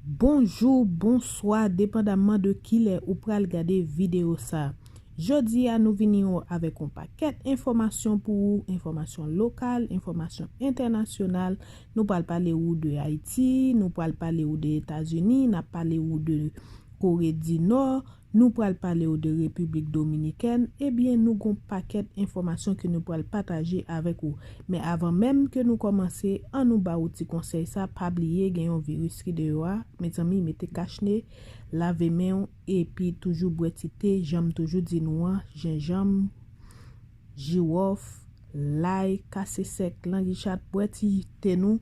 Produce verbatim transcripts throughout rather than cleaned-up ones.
Bonjou, bonswa, depandamman de kilè ou pral gade videyo sa. Jodi a, nou vini avèk yon pakèt enfòmasyon pou ou, enfòmasyon lokal, enfòmasyon entènasyonal. Nou pral pale ou de Ayiti, nou pral pale ou de Etazini, n ap pale ou de Kore di Nò, nou pral pale ou de Repiblik Dominikèn. Ebyen, nou gon pakèt enfòmasyon ke nou pral pataje avèk ou. Men avan menm ke nou kòmanse, an nou ba ou ti konsèy sa, pa bliye gen yon viris ki deyò a. Mezanmi, mete kachne, lave men w, epi toujou bwè ti te, jan m toujou di nou an, jenjanm, jiwòf, lay, kase sèk, langichat, bwè ti te nou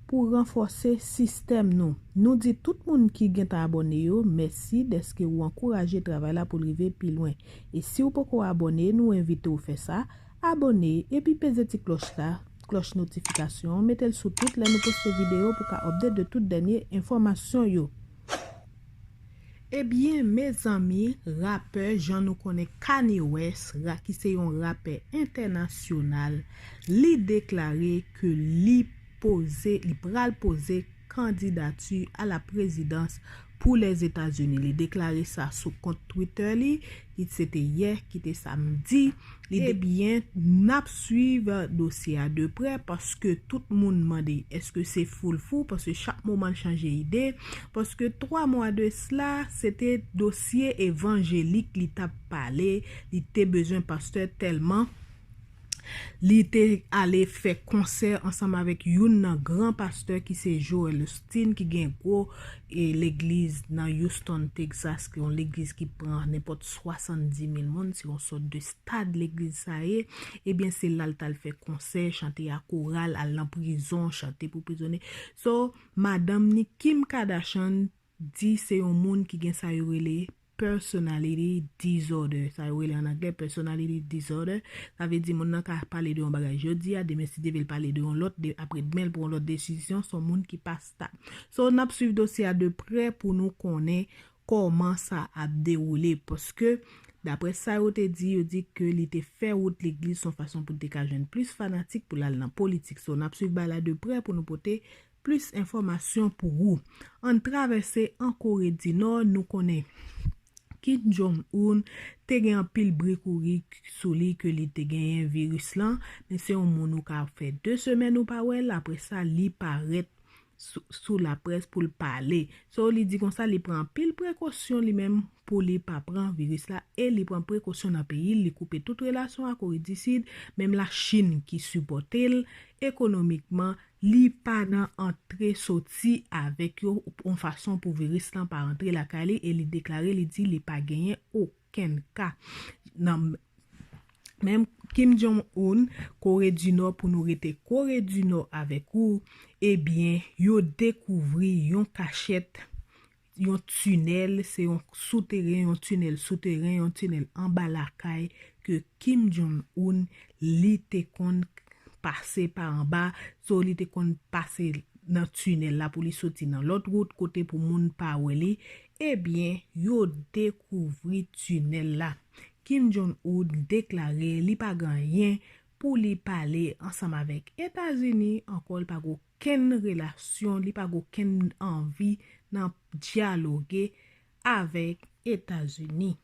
pou ranfòse sistèm nou. Nou di tout moun ki gentan abòne yo, mèsi dèske ou ankouraje travay la pou l rive pi lwen. E si w poko abòne, nou envite w fè sa, abòne epi peze ti klòch la, klòch notifikasyon an, mete l sou tout lè nou poste videyo pou ka update de tout dènye enfòmasyon yo. Ebyen, mezanmi, rapè, jan nou konnen Kanye West, ra-, ki se yon rapè entènasyonal, li deklare ke li poze, li pral poze kandidati a la prezidans pou Lèzetazini. Li deklare sa sou kont Twitter li, ki se te yè, ki te samdi. Li de- Ebyen, n ap swiv dosye a de prè paske tout moun mande èske se foul fou, paske chak moman l chanje ide, paske twa mwa de sla, se te dosye evanjelik li t ap pale, li te bezwen pastè tèlman li te ale fè konsè ansanm avèk youn nan gran pastè ki se Joel Osteen, ki gen gwo, e, legliz nan Houston, Texas, ki yon legliz ki pran nenpòt swasanndimil moun, se yon sòt de stad legliz sa ye. Ebyen, se la l t al fè konsè, chante a koral, al nan prizon, chante pou prizonye. So, madanm ni Kim Kardashian di se yon moun ki gen sa yo rele personality disorder. Sa yo rele an anglè personality disorder. Sa vle di moun nan ka pale de yon bagay jodi a, demen si Dye vle l pale de yon lòt, de, apre demen l pran yon lòt desizyon, se yon moun ki pa stab. So, n ap swiv dosye a de prè pou nou konnen kòman sa ap dewoule, paske daprè sa yo te di, yo di ke li te fè wout legliz se yon fason pou l te ka jwenn plis fanatik pou l al nan politik. So, n ap swiv bagay la de prè pou nou pote plis enfòmasyon pou ou. Ann travèse an Kore di Nò, nou konnen Kim Jong-un te gen anpil bri kouri sou li ke li te genyen viris lan, men se yon moun ou ka fè de semèn ou pa wè l, apre sa li parèt sou, sou laprès pou l pale. So, li di konsa, li pran anpil prekosyon li menm pou li pa pran viris la, e li pran prekosyon nan peyi l, li koupe tout relasyon ak Kore di Sid, menm Lachin ki sipòte l ekonomikman, li pa nan antre soti avèk yo yon fason pou viris lan pa antre lakay li, e li deklare, li di li pa genyen okenn ka nan menm Kim Jong-un, Kore di Nò, pou nou rete Kore di Nò avèk ou, ebyen, yo dekouvri yon kachèt, yon tinèl, se yon souteren, yon tinèl souteren, yon tinèl anba lakay ke Kim Jong-un, li te konn pase pa anba, so li te konn pase nan tinèl la pou li soti nan lòt wout kote pou moun pa wè li. Ebyen, yo dekouvri tinèl la. Kim Jong-un deklare li pa gen anyen pou li pale ansanm avèk Etazini, ankò li pa gen okenn relasyon, li pa gen okenn anvi nan dyaloge avèk Etazini.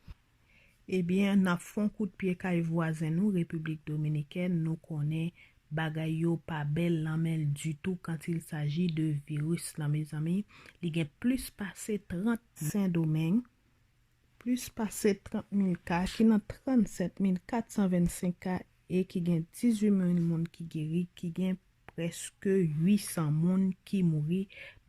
Ebyen, n ap fè yon kout pye kay vwazen nou, Repiblik Dominikèn, nou konnen bagay yo pa bèl nan men l ditou quand il s'agit de viris lan, mezanmi. Li gen plis pase trant Sendomeng, plis pase trant mil ka, ki nan trannsèt mil katsan vennsenk ka, e ki gen dizuit mil moun ki geri, ki gen prèske uitsan moun ki mouri.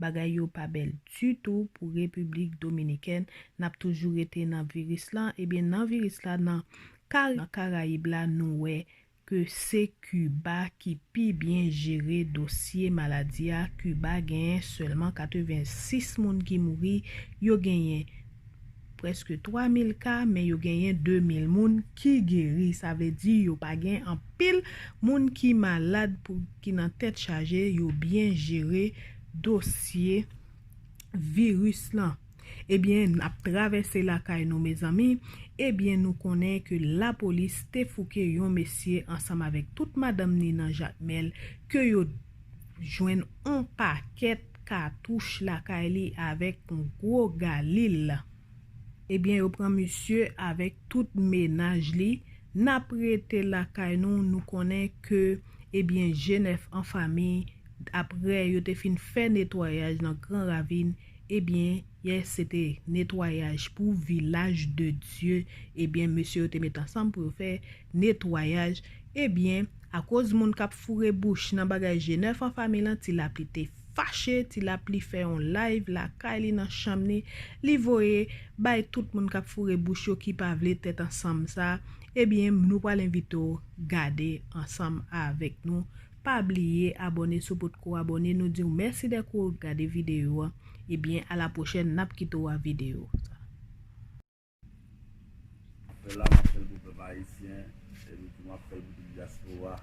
Bagay yo pa bèl ditou pou Repiblik Dominikèn. N ap toujou rete nan viris lan. Ebyen, nan viris la, nan Kar-, nan Karayib la, nou wè ke se Kiba ki pi byen jere dosye maladi a. Kiba genyen sèlman katrevensis moun ki mouri. Yo genyen prèske twa mil ka, men yo genyen de mil moun ki geri. Sa vle di yo pa gen anpil moun ki malad pou ki nan tèt chaje, yo byen jere dosye viris lan. Ebyen, n ap travèse lakay nou, mezanmi. Ebyen, nou konnen ke lapolis te fouke yon mesye ansanm avèk tout madanm ni nan Jakmèl, ke yo jwenn on pakèt katouch lakay li avèk yon gwo galil. Ebyen, yo pran misye avèk tout mennaj li. N ap rete lakay nou, nou konnen ke, ebyen, G nèf an fanmi, apre yo te fin fè netwayaj nan Gran Ravin, ebyen, yè se te netwayaj pou Vilaj de Dye. Ebyen, mesye yo te met ansanm pou yo fè netwayaj. Ebyen, akoz moun k ap foure bouch nan bagay G nèf an fanmi lan, Ti Lapli te fache, Ti Lapli fè yon live lakay li nan chanm li, li voye bay tout moun k ap foure bouch yo ki pa vle tèt ansanm sa. Ebyen, nou pral envite w gade ansanm avèk nou. Pa bliye abòne si w potko abòne. Nou di w mèsi dèske w gade videyo a. Ebyen, a la pwochèn, n ap kite w a videyo sa. Apèl la, m ap fè l pou pèp ayisyen, epi tou m ap fè l pou tout dyaspora.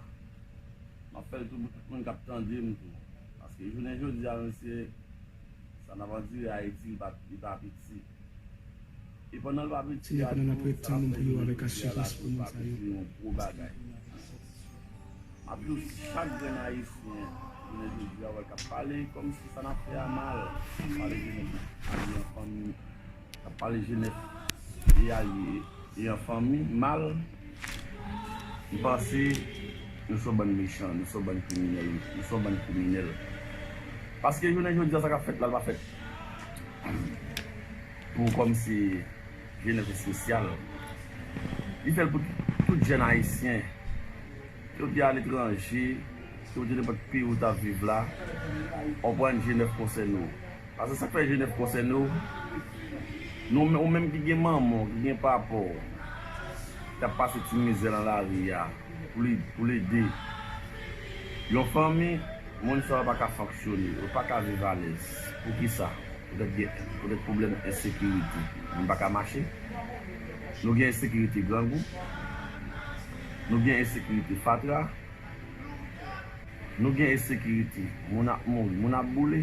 M ap fè l tou pou tout moun k ap tande m tou. Paske jounen jodi a, mesye, sa n ap andire Ayiti, li pa, li pa piti. E pandan l pa piti a tou, sa n ap fè jounen jodi a la tou, li pa piti, yon gwo bagay. M ap di w, chak grenn ayisyen, jounen jodi a, wè, k ap pale kòmsi sa n ap fè a mal, k ap pale G nèf, k ap pale G nèf e alye e an fanmi mal, m panse nou se yon bann mechan, nou se yon bann kriminèl, nou se yon bann kriminèl. Paske jounen jodi a, sa k ap fèt la, l pa fèt pou kòmsi G nèf espesyal. Li fè l pou tout jèn ayisyen, ke w te aletranje, ke w te nenpòt peyi ou t ap viv la, w konprann G nèf konsène w. Paske sa k fè G nèf konsène w, nou, ou menm ki gen manman w, ki gen papa w, k ap pase ti mizè nan lari a, pou li, pou l ede yon fanmi, moun sa yo pa ka fonksyone, yo pa ka viv alèz. Poukisa? Poutèt gen, poutèt pwoblèm ensekirite. Moun pa ka mache. Nou gen ensekirite grangou. Nou gen ensekirite fatra. Nou gen ensekirite. Moun ap mouri, moun ap boule.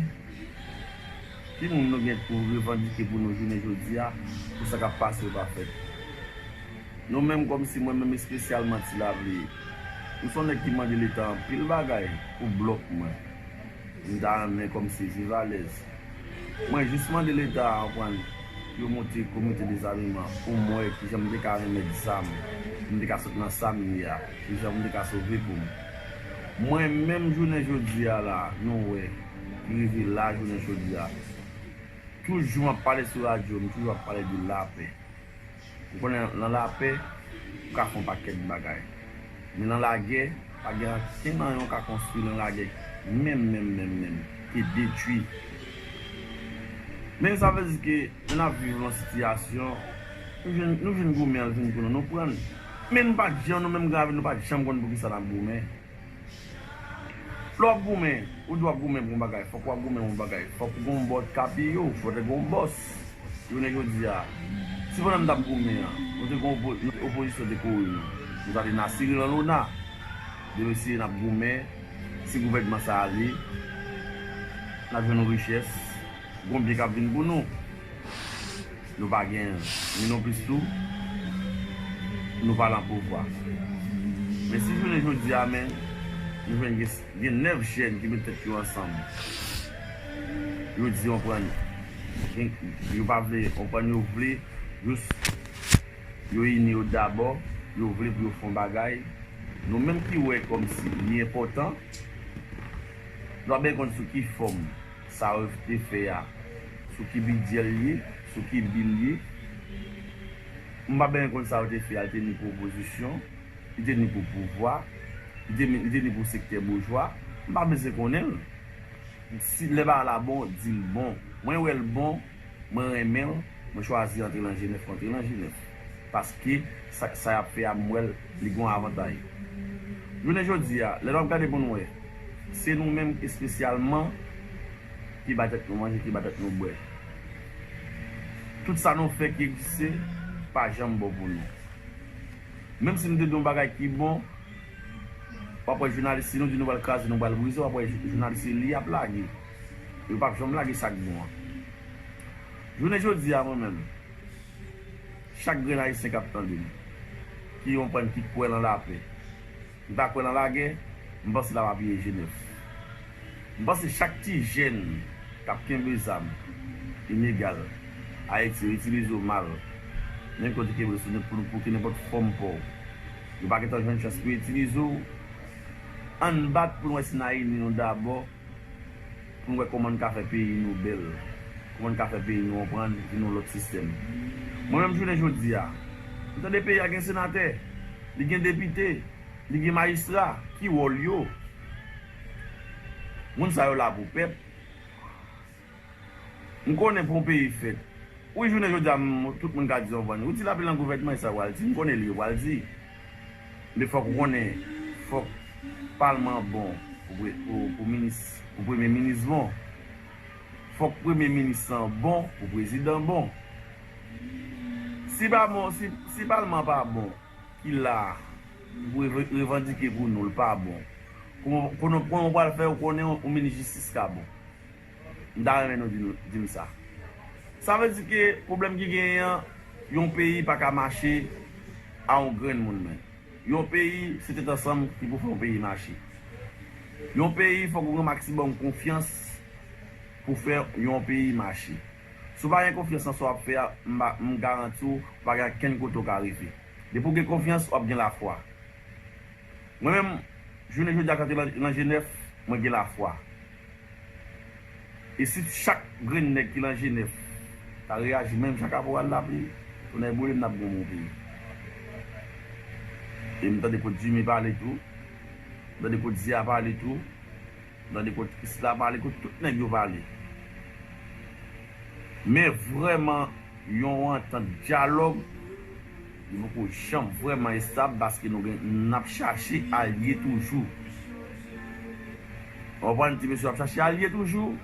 Ki moun nou gen pou revandike pou nou jounen jodi a, pou sa k ap pase yo pa fèt? Nou menm kòmsi mwen menm espesyalman Ti Lapli, m se yon nèg ki mande Leta anpil bagay pou blòk mwen. M ta renmen kòmsi viv alèz. Mwen jis mande Leta a, konprann, pou yo monte komite dezameman pou m wè kijan m te ka renmèt zam, pou m te ka sot nan sa m ye a, kijan m te ka sove kò m. Mwen menm jounen jodi a la, nou wè, ki rive la jounen jodi a. Toujou m ap pale sou radyo, m toujou ap pale de lapè. Ou konnen nan lapè, ou ka fè yon pakèt bagay. Men nan lagè, pa gen ankenn anyen ou ka konstwi nan lagè, menm, menm, menm, menm, ke detwi. Men sa vle di ke lè n ap viv yon sitiyasyon, nou jwenn, nou jwenn goumen an vin pou nou, nou pran l. Men nou pa t janm, nou menm Gran Ravin, nou pa t janm konn poukisa n ap goumen. Lè w ap goumen, ou di w ap goumen pou yon bagay, fòk w ap goumen pou yon bagay. Fòk ou gen yon bò k apiye w, fòk ou gen yon bòs. Jounen jodi a, si pandan n t ap goumen an, nou te gen opo-, opozisyon te kore nou, nou ta te nan Cyril, nan Lona. Demen si n ap goumen, si gouvènman sa ale, n ap jwenn yon richès, gon byen k ap vin pou nou. Nou pa gen, ni non plis tou, nou pa nan pouvwa. Men si jounen jodi a, men, nou jwenn gen, gen nèf jèn ki met tèt yo ansanm. Yo di, konprann, gen, yo pa vle, konprann, yo vle, jis, yo ini yo dabò, yo vle pou yo fè yon bagay. Nou menm ki wè kòmsi li enpòtan, nou ap byen konn sou ki fòm sa yo te fè a, sou ki bidjè l ye, sou ki bi l ye. M pa byen konn sa yo te fè a, li te ni pou opozisyon, li te ni pou pouvwa, li te, li te ni pou sektè boujwa. M pa bezwen konnen l. Si lè bagay la bon, di l bon. Mwen wè l bon, mwen renmen l, mwen chwazi antre nan G nèf, mwen antre nan G nèf. Paske sa, sa y ap fè a, m wè l, li gen yon avantay. Jounen jodi a, lè n ap gade pou n wè, se nou menm espesyalman ki ba tèt nou manje, ki ba tèt nou bwè. Tout sa nou fè ki egziste, pa janm bon pou nou. Menm si nou te di yon bagay ki bon, w ap wè jounalis, si nou di nou pral kraze, nou pral brize, w ap wè jou-, jounalis se li y ap lage. Yo p ap janm lage sa k bon an. Jounen jodi a, mwen menm, chak grenn ayisyen k ap tande m, ki konprann, ki kwè nan lapè, ki pa kwè nan lagè, m panse l ap apiye G nèf. M panse chak ti jèn k ap kenbe zam ilegal Ayiti, yo itilize w mal, menm ke w te kenbe sou nenp-, pou, pou kenenpòt fòm pa w, yo pa gentan jwenn chans pou yo itilize w. Ann bat pou n wè si n a ini nou dabò, pou n wè kòman n ka fè peyi nou bèl, kòman n ka fè peyi nou, konprann, vin yon lòt sistèm. Mwen menm, jounen jodi a, m tande peyi a gen senatè, li gen depite, li gen majistra, ki wòl yo? Moun sa yo la pou pèp. M konnen pou yon peyi fèt. Wi, jounen jodi a, m, tout moun ka di yon vann. Ou di l ape nan gouvènman, e sa yo pral di. M konnen li yo pral di. Men fòk ou konnen, fòk palman an bon pou, pre- pou, pou minis, pou premye minis bon. Fòk premye minis lan bon pou prezidan bon. Si pa bon, si, si palman pa bon, ki la pou reve- revandike pou nou, l pa bon. Kòman, kòman, kòman w pral fè ou konnen yon, yon minis jistis ka bon? M ta renmen nou di, nou di m sa. Sa vle di ke pwoblèm ki genyen an, yon peyi pa ka mache a yon grenn moun men. Yon peyi, se tèt ansanm ki pou fè yon peyi mache. Yon peyi, fòk ou gen maksimòm konfyans pou fè yon peyi mache. Si w pa gen konfyans nan sa w ap fè a, m pa- m garanti w, ou pa gen kenn kote w ka rive. Depi w gen konfyans, w ap gen lafwa. Mwen menm, jounen jodi a, kan te nan, nan Jenèf, mwen gen lafwa. E si chak grenn nèg ki nan Jenèf ta reyaji menm jan Kaporal Lapli, tonnè boule m, n ap gen yon bon peyi. E m tande kot Jimmy pale tou, m tande kot Zia pale tou, m tande kot Krisla pale, kot tout nèg yo pale. Men vrèman, yon antant dyalòg, li poko janm vrèman estab paske nou gen, n ap chache alye toujou. Ou konprann, ti mesye, ap chache alye toujou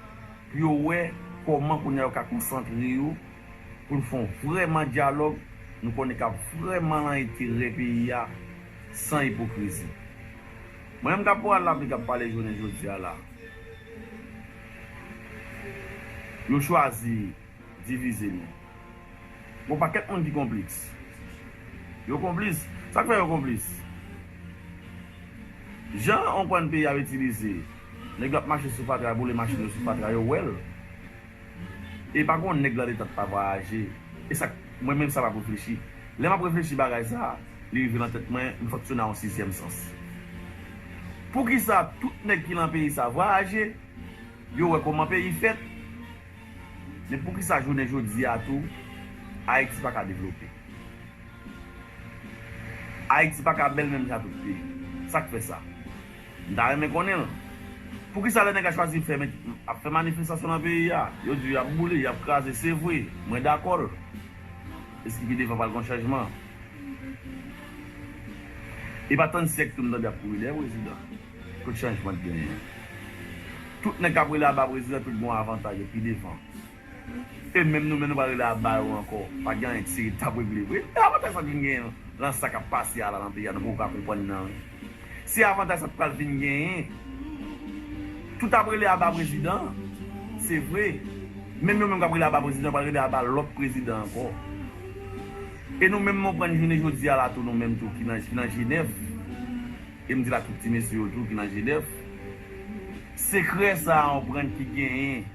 pou yo wè kòman kounye a yo ka konsantre yo pou n fè yon vrèman dyalòg, nou konnen k ap vrèman nan enterè peyi a, san ipokrizi. Mwen menm Kaporal Lapli k ap pale jounen jodi a la, yo chwazi divize nou. Gon pakèt moun ki konplis. Yo konplis. Sa k fè yo konplis? Jan yon kòn peyi ap itilize, nèg yo ap mache sou fatra, boule machin yo sou fatra, yo wè l. E pa gon nèg nan Leta k pa vwayaje. E sa k, mwen menm sa m ap reflechi. Lè m ap reflechi bagay sa, li rive nan tèt mwen, m fonksyone a yon sizyèm sans. Poukisa tout nèg ki nan peyi sa vwayaje, yo wè kòman peyi fèt, men poukisa jounen jodi a tou, Ayiti pa ka devlope? Ayiti pa ka bèl menm jan tout peyi. Sa k fè sa? M ta renmen konnen l. Poukisa lè nèg la chwazi fè, ap fè manifestasyon nan peyi a, yo di y ap boule, y ap kraze, se vre, mwen dakò l. Èske pi devan pral gen chanjman? E pa tann syèk tou m tande y ap kouri dèyè prezidan. Kot chanjman t genyen? Tout nèg k ap rele aba prezidan, tout gen yon avantaj yo pi devan. E menm nou menm, nou pral rele aba yo ankò. Pa gen anyen ki serye t ap regle vre. E avantaj sa k vin genyen nan sa k ap pase a la nan peyi a, nou poko ka konprann nan. Se avantaj sa k pral vin genyen. Tout ap rele aba prezidan, se vre. Menm yo menm k ap rele aba prezidan, pral rele aba lòt prezidan ankò. E nou menm, nou pran jounen jodi a la tou, nou menm tou, ki nan, ki nan Jenèf, e m di l a tout ti mesye yo tou ki nan Jenèf, sekrè sa a, yon prann ki genyen,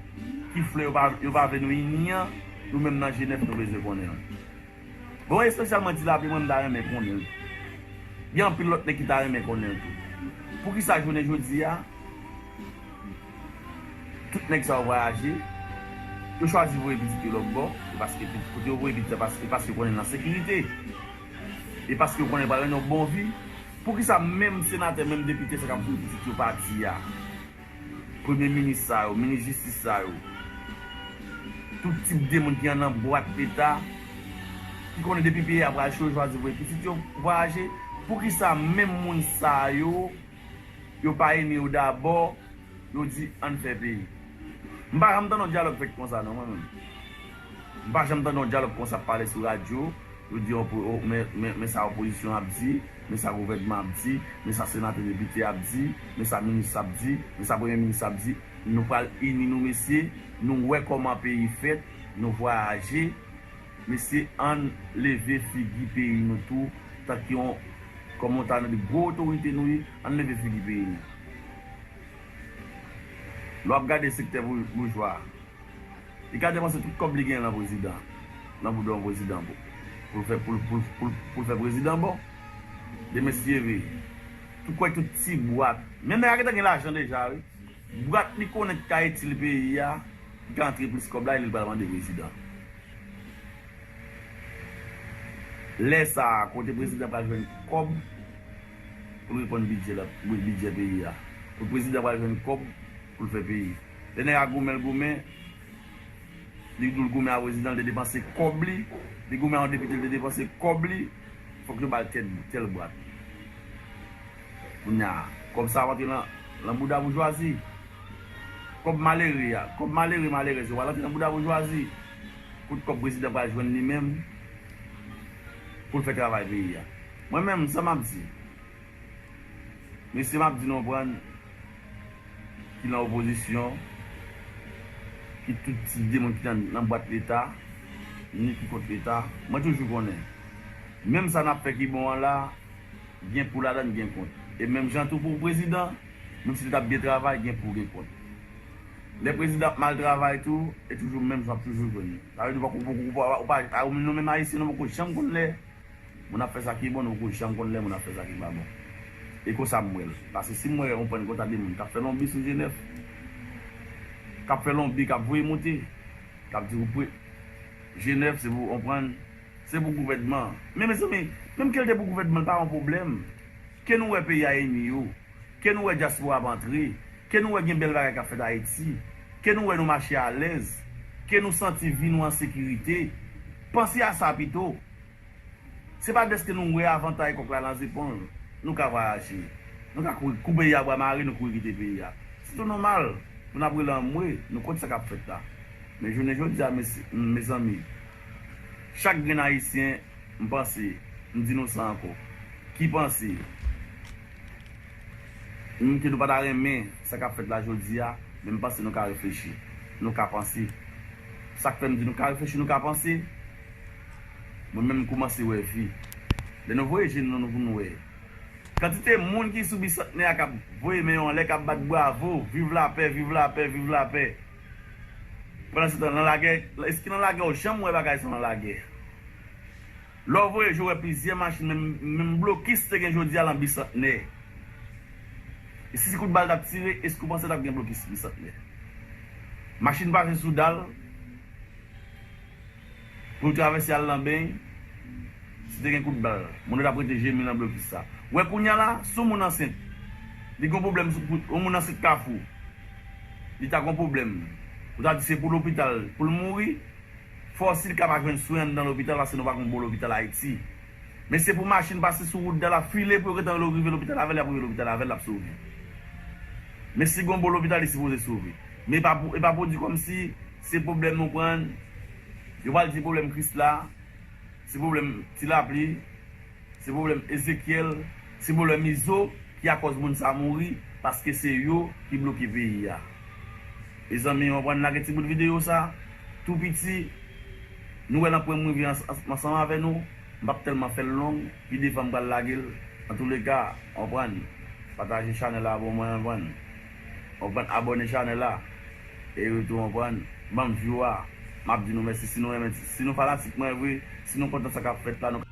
ki flè yo pa, yo pa vle nou ini an, nou menm nan Jenèf, nou bezwen konnen l. Bon, espesyalman Ti Lapli, mwen, m ta renmen konnen l. Gen anpil lòt nèg ki ta renmen konnen l tou. Poukisa jounen jodi a, tout nèg sa yo vwayaje, yo chwazi voye pitit yo lòt bò, e paske pi- kote yo voye pitit la, paske, paske yo konnen nan sekirite. E paske yo konnen pral gen yon bon vi. Poukisa menm senatè, menm depite sa k ap voye pitit yo pati a, premye minis sa yo, minis jistis sa yo, tout tip de moun ki annan bwat leta, ki konnen depi peyi a pral cho, yo chwazi voye pitit yo vwayaje, poukisa menm moun sa yo, yo pa ini yo dabò, yo di, "Ann fè peyi"? M pa janm tande yon dyalòg fèt konsa, non, mwen menm. M pa janm tande yon dyalòg konsa ap pale sou radyo, yo di, opo- o- men, men, men sa opozisyon ap di, men sa gouvènman ap di, men sa senatè depite ap di, men sa minis ap di, men sa premye minis ap di. Nou pral ini nou, mesye, nou wè kòman peyi fèt, nou vwayaje, mesye, ann leve figi peyi nou tou, tanke yon, kòm yon ta nan de gwo otorite nou ye, ann leve figi peyi nou. Lè w ap gade sektè bou- boujwa, Li ka depanse tout kòb li genyen nan prezidan, nan bouda yon prezidan pou, pou l fè, pou, pou, pou, pou l fè prezidan bon. Demen si Dye vle, tout kwè tout ti bwat. Men nèg la gentan gen lajan deja, wi. Bwat li konnen ki ka itil peyi a, ki ka antre plis kòb la, e li pral mande prezidan. Lè sa a, kote prezidan pral jwenn kòb pou l reponn bidjè la, bidjè peyi a? Kote prezidan pral jwenn kòb pou l fè peyi? Lè nèg a goumen, l goumen, li di w l goumen a prezidan, l te depanse kòb li, li goumen a yon depite, l te depanse kòb li, fòk yo ba l tèl, tèl bwat. Kounye a, kòb sa a ap antre nan, nan bouda boujwazi. Kòb malere a, kòb malere, malerèz yo, pral antre nan bouda boujwazi. Kote kòb prezidan pral jwenn li menm pou l fè travay peyi a? Mwen menm, sa m ap di, mesye, m ap di nou, konprann, ki nan opozisyon, ki tout ti demoun ki nan, nan bwat Leta, ni ki kont Leta, mwen toujou konnen, menm sa n ap fè ki bon an la, gen pou ladan, gen kont. E menm jan tou pou prezidan, menm si li t ap byen travay, gen pou, gen kont. Lè prezidan ap mal travay tou, e toujou menm jan, w ap toujou jwenn. Sa vle di, ou pa, ou pa, ou pa, ou pa, ou pa, nou menm Ayisyen, nou poko janm konn lè moun ap fè sa ki bon, nou poko janm konn lè moun ap fè sa ki pa bon. E konsa m wè l. Paske si m wè yon prann konta de moun k ap fè lonbi sou G nèf, k ap fè lonbi, k ap voye moute, k ap di ou pre-, G nèf se pou, konprann, se pou gouvènman. Men, mezanmi, menm ke l te pou gouvènman, l pa yon pwoblèm. Ke nou wè peyi a enmi yo. Ke nou wè dyaspora ap antre. Ke nou wè gen bèl bagay k ap fèt Ayiti. Ke nou wè nou mache alèz. Ke nou santi vi nou an sekirite. Panse a sa pito. Se pa dèske nou wè avantay kòk la nan zepòl nou, nou ka vwayaje. Nou ka kouri, kou peyi a bwa mare, nou kouri kite peyi a. Se tou nòmal pou n ap rele anmwe, nou kont sa k ap fèt la. Men jounen jodi a, mes-, mezanmi, chak grenn Ayisyen, m panse, m di nou sa ankò, ki panse, menm ke nou pa ta renmen sa k ap fèt la jodi a, men m panse nou ka reflechi, nou ka panse. Sa k fè m di nou ka reflechi, nou ka panse, mwen menm m kòmanse wè vi. Lè nou voye je nou, nou vin wè kantite moun ki sou Bisantnè a k ap voye men yo anlè, k ap bat bravo, viv lapè, viv lapè, viv lapè. Pandan se tan, nan lagè, èske nan lagè w janm wè bagay sa nan lagè? Lè w voye je w wè plizyè machin, menm, menm blokis te gen jodi a lan Bisantnè. E si se kout bal t ap tire, èske w panse t ap gen blokis Bisantnè? Machin pase sou dal pou l travèse al lan beny, si te gen kout bal, moun yo t ap rete jemi lan blokis sa. Wè kounye a la, si yon moun ansent, li gen yon pwoblèm, sou, pou, yon moun ansent Kafou, li ta gen yon pwoblèm, ou ta di se pou lopital pou l mouri, fò si l ka pa jwenn swen anndan lopital, paske nou pa gen yon bon lopital Ayiti. Men se pou machin pase sou wout dal la, file pou yo gentan rive lopital avè l, y ap rive lopital avè l, l ap sove. Men si gen yon bon lopital, li sipoze sove. Men e pa pou, e pa pou di kòmsi se pwoblèm nou pran, yo pral di pwoblèm Krisla, se pwoblèm Ti Lapli, se pwoblèm Ezekyèl, se pwoblèm Izo ki akòz moun sa mouri, paske se yo ki bloke peyi a. Mezanmi, w konprann, lage ti bout videyo sa, tou piti, nou wè nan pwen m rive ans-, ans-, ansanm avè nou, m p ap tèlman fè l long, pi devan m pral lage l. Antouleka, w konprann, pataje chanèl la pou mwen, w konprann. W konprann, abòne chanèl la. E wi tou, w konprann, ban m view a, m ap di nou mèsi. Si nou renmen, si nou fanatik mwen vre, si nou kontan sa k ap fèt la, nou